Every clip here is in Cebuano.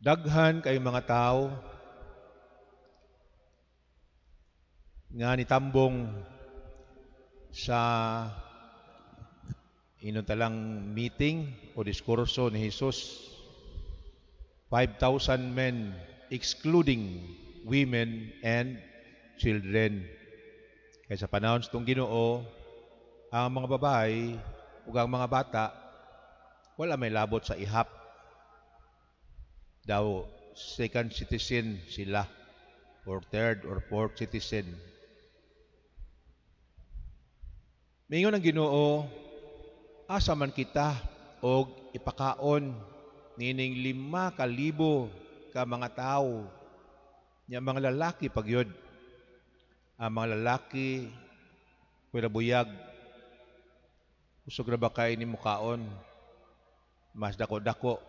Daghan kay mga tao nga nitambong sa inuntalang meeting o diskurso ni Jesus. 5,000 men excluding women and children. Kay sa panahon sa itong Ginoo, ang mga babae ug ang mga bata wala may labot sa ihap. Daw second citizen sila or third or fourth citizen. Mingon ang Ginoo, asa man kita og ipakaon nining 5,000 ka mga tawo, nya mga lalaki pagyud. Ang mga lalaki pwera buyag, usog ra ba kay nimo kaon, mas dako-dako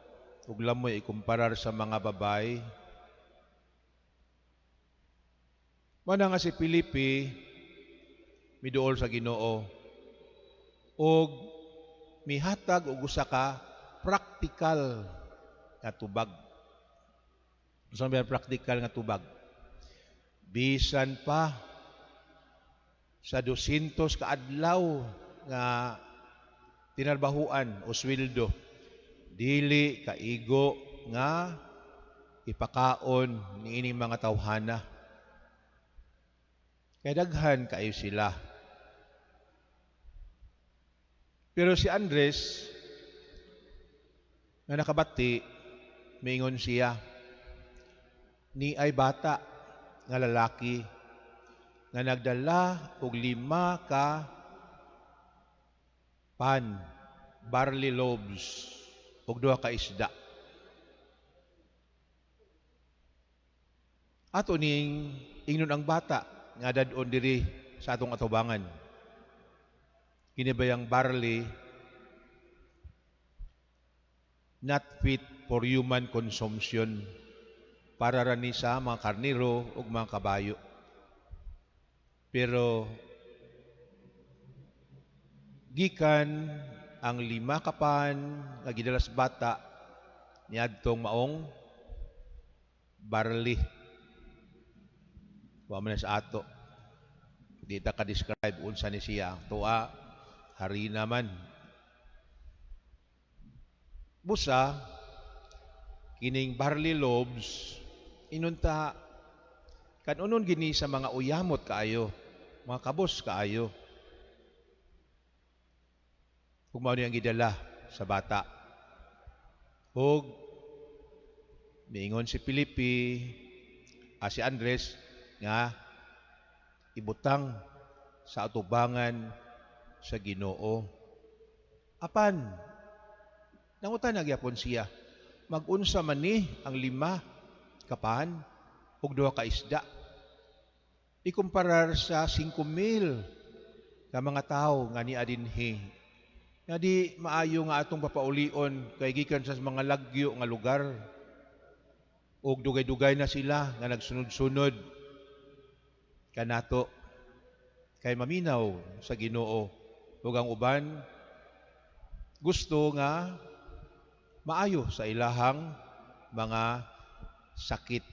ug lamoy ikumparar sa mga babae. Mao na nga si Felipe miduol sa Ginoo og mihatag og usa ka praktikal nga tubag. Unsa may praktikal nga tubag? Bisan pa sa 200 ka adlaw nga tinarbahuan o sweldo, dili kaigo nga ipakaon niining mga tawhana. Kay daghan kaayo sila. Pero si Andres nga nakabati, miingon siya, ni ay bata nga lalaki nga nagdala og 5 ka pan, barley loaves, ug 2 ka isda. Ato ning ingnon ang bata nga dad-on diri sa atong atubangan. Kini bayang barley not fit for human consumption, para ra ni sa mga karnero ug mga kabayo. Pero gikan ang 5 ka pan nga gidala sa bata niadtong maong barley. Wa man sa ato. Di ta ka-describe unsa ni siya. Tuwa harina man. Busa kining barley loaves inunta kanunon gini sa mga uyamot kaayo, mga kabos kaayo. Ug mao ni ang gidala sa bata. Ug miingon si Felipe, si Andres nga ibutang sa atubangan sa Ginoo. Apan nangutan na gyapon siya, mag-unsa man ni ang 5 ka pan ug 2 ka isda ikumparar sa 5,000 ka mga tawo nga niadinhi, nga di maayo nga atong papaulion kay gikan sa mga lagyo nga lugar ug dugay-dugay na sila nga nagsunod-sunod kanato kay maminaw sa Ginoo, ug ang uban gusto nga maayo sa ilahang mga sakit.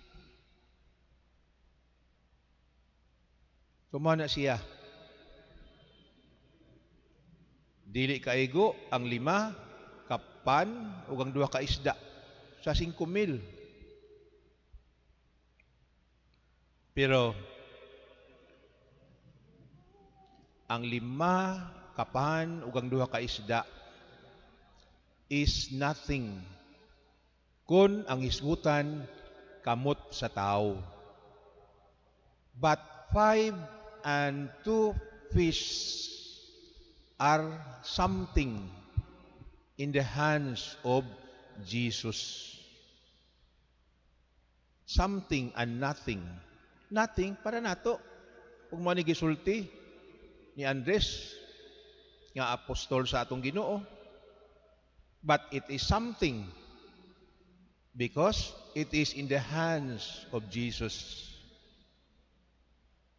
Tumana siya. Dili kaigo ang 5 kapan ug ang 2 ka isda sa 5,000. Pero ang 5 kapan ug ang 2 ka isda is nothing kun ang hisgutan kamot sa tao. But 5 and 2 fish are something in the hands of Jesus. Something and nothing. Nothing para nato. Ug mao ni gisulti ni Andres nga apostol sa atong Ginoo. But it is something because it is in the hands of Jesus.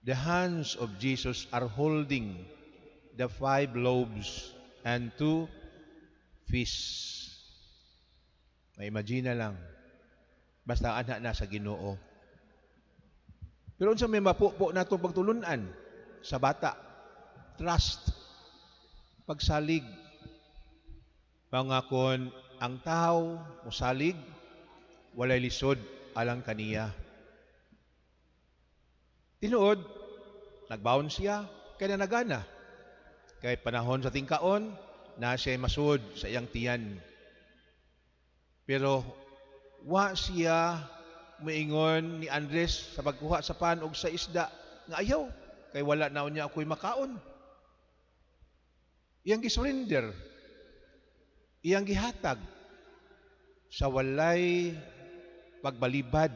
The hands of Jesus are holding the 5 loaves and 2 fish. May imagine na lang. Basta ana na sa Ginoo. Pero unsa may mapupo natong pagtulunan sa bata? Trust. Pagsalig. Mga kon ang tao musalig, walay lisod alang kaniya. Tinuod, nagbaon siya, kay nagana. Kay panahon sa tingkaon, na siya masud sa iyang tiyan. Pero wa siya moingon ni Andres sa pagkuha sa pan og sa isda nga ayaw kay wala na unya ako'y makaon. Iyang gisurrender. Iyang gihatag sa walay pagbalibad.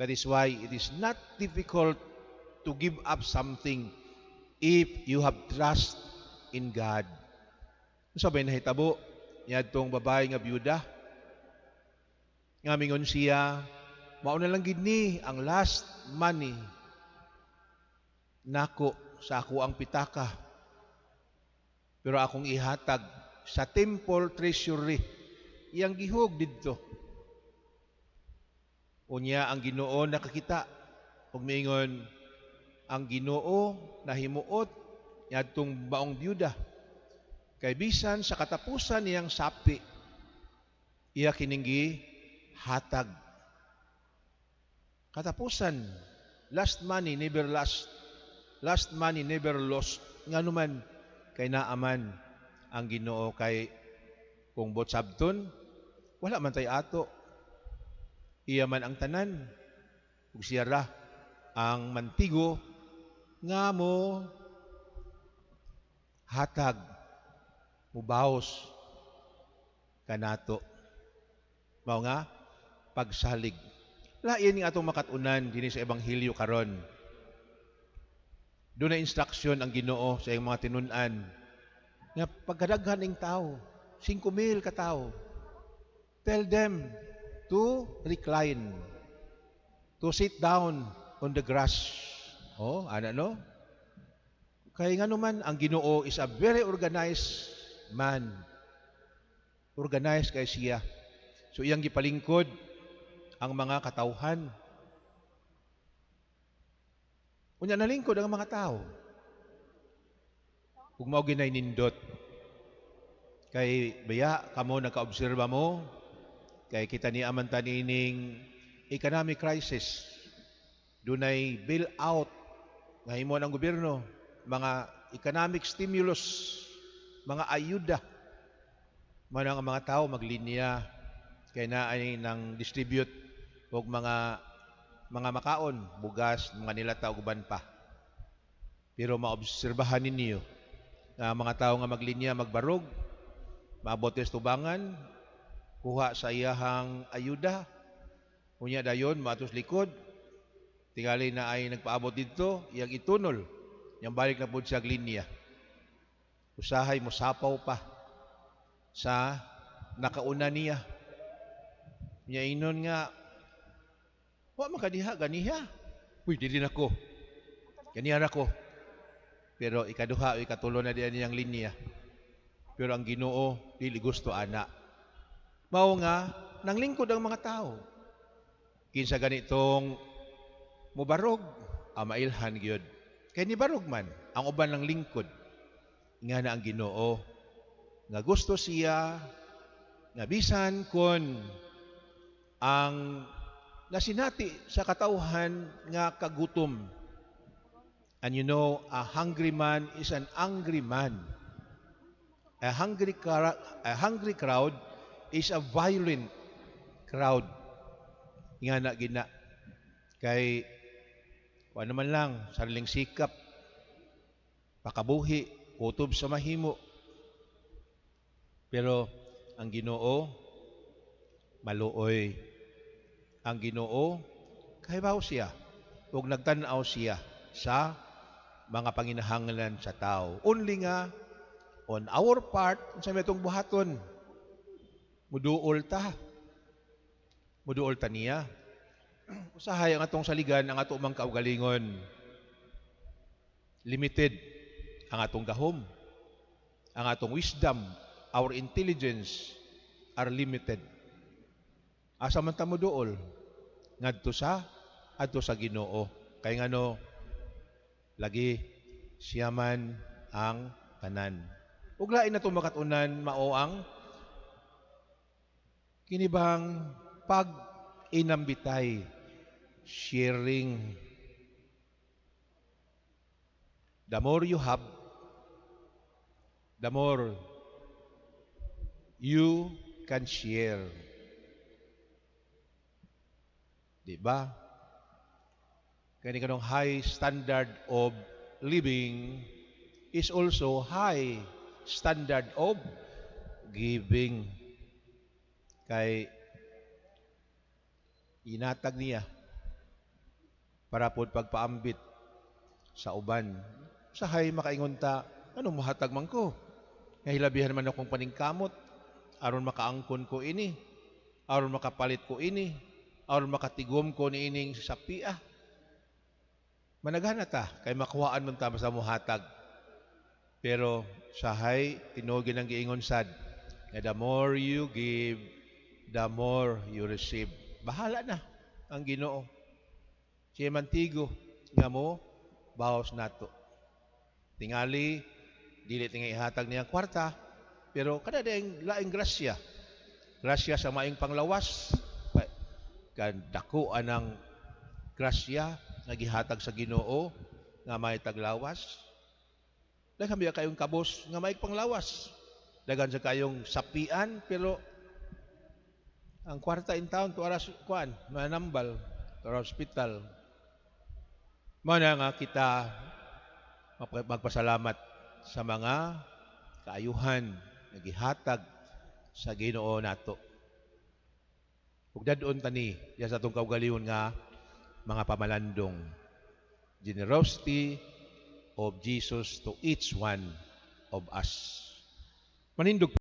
That is why it is not difficult to give up something if you have trust in God. Unsa bay nahitabo niadtong babae nga byuda? Nga mingon siya, "Mao na lang gid ni ang last money nako sa ako ang pitaka. Pero akong ihatag sa temple treasury." Iyang gihug didto. Unya ang Ginoo nakakita ug miingon ang Ginoo nahimuot niadtong maong byuda. Kay bisan sa katapusan niyang sapi, iya kining gihatag. Katapusan, last money never last. Last money never lost. Ngano man, kay naaman ang Ginoo, kay kung buot sabton, wala man tay ato. Iya man ang tanan. Ug siya ra ang mantigo nga mo hatag, mubaos kanato. Mao nga pagsalig. Lain nga atong makat-unan dinhi sa ebanghelyo karon. Duna instruction ang Ginoo sa iyang mga tinun-an nga pagkadaghan ning tao, 5,000 ka tawo, tell them to recline, to sit down on the grass. Oh, ana no? Kay nga naman ang Ginoo is a very organized man. Organized kay siya. So iyang gipalingkod ang mga katawhan. Unya nalingkod ang mga tao. Ug mao ginay nindot. Kay baya kamo nakaobserba mo kay kita ni aman ta niining economic crisis. Dunay bail out nga himo ng gobyerno, mga economic stimulus, mga ayuda. Man ang mga tao maglinya kay naay nang distribute og mga makaon, bugas, mga nilata ug uban pa. Pero maobserbahan ninyo nga ang mga tao nga maglinya magbarog, maabot sa tubangan, kuha sa iyahang ayuda, unya dayon maatos likod, tingali na ay nagpaabot didto, iyang itunol, yang balik na pud siya linya. Usahay mo sapaw pa sa nakauna niya. Nya inon nga, "Wa man kadiha ganiha. Uy, dili na ko. Ganiha ra ko." Pero ikaduha o ikatulo na diyan niyang linya. Pero ang Ginoo dili gusto ana. Mao nga nanglingkod ang mga tao. Kinsa ganitong mubarog, ah, mailhan gyud. Kay nibarog man ang uban ng lingkod. Nga na ang Ginoo nga gusto siya nga bisan kon ang nasinati sa katawhan nga kagutom. And you know, a hungry man is an angry man. A hungry crowd is a violent crowd. Nga na gina. Kay, kuan naman lang, sariling sikap, pakabuhi, kutob sa mahimo. Pero ang Ginoo maluoy. Ang Ginoo kahibaw siya ug nagtan-aw siya sa mga panginahanglan sa tao. Only nga on our part, unsa may itong buhaton? Muduol ta. Muduol ta niya. Usahay ang atong saligan ang ato mang kaugalingon. Limited ang atong gahom. Ang atong wisdom, our intelligence are limited. Asa man ta moduol? Ngadto sa adto sa Ginoo. Kay ngano, lagi siya man ang tanan. Ug lain na makatunan, mao ang kini bang pag inambitay, sharing. The more you have, the more you can share. Di ba? Kani kanong high standard of living is also high standard of giving. Kay inatag niya para pod pagpaambit sa uban. Sahay makaingon ta, "Ano, muhatag man ko? Nga hilabihan man akong paningkamot aron makaangkon ko ini, aron makapalit ko ini, aron makatigom ko niining sapia." Managana ta kay makuhaan man ta sa muhatag. Pero sahay tinuod ang giingon sad nga the more you give, the more you receive. Bahala na ang Ginoo. Siya mantigo nga mo bawas nato. Tingali dili tinga ihatag niyang kwarta, pero kada dayang laing grasya. Grasya sa maayong panglawas, kan dako anang grasya nga gihatag sa Ginoo nga may taglawas. Daghan biya kayong kabos nga may panglawas. Daghan sa kayong sapian, pero ang kwarta in town tuara kuan manambal tuara hospital. Mao na nga kita magpasalamat sa mga kaayuhan nga gihatag sa Ginoo nato. Ug dad-on tani diya sa atong kaugalingon nga mga pamalandong. Generosity of Jesus to each one of us. Manindog.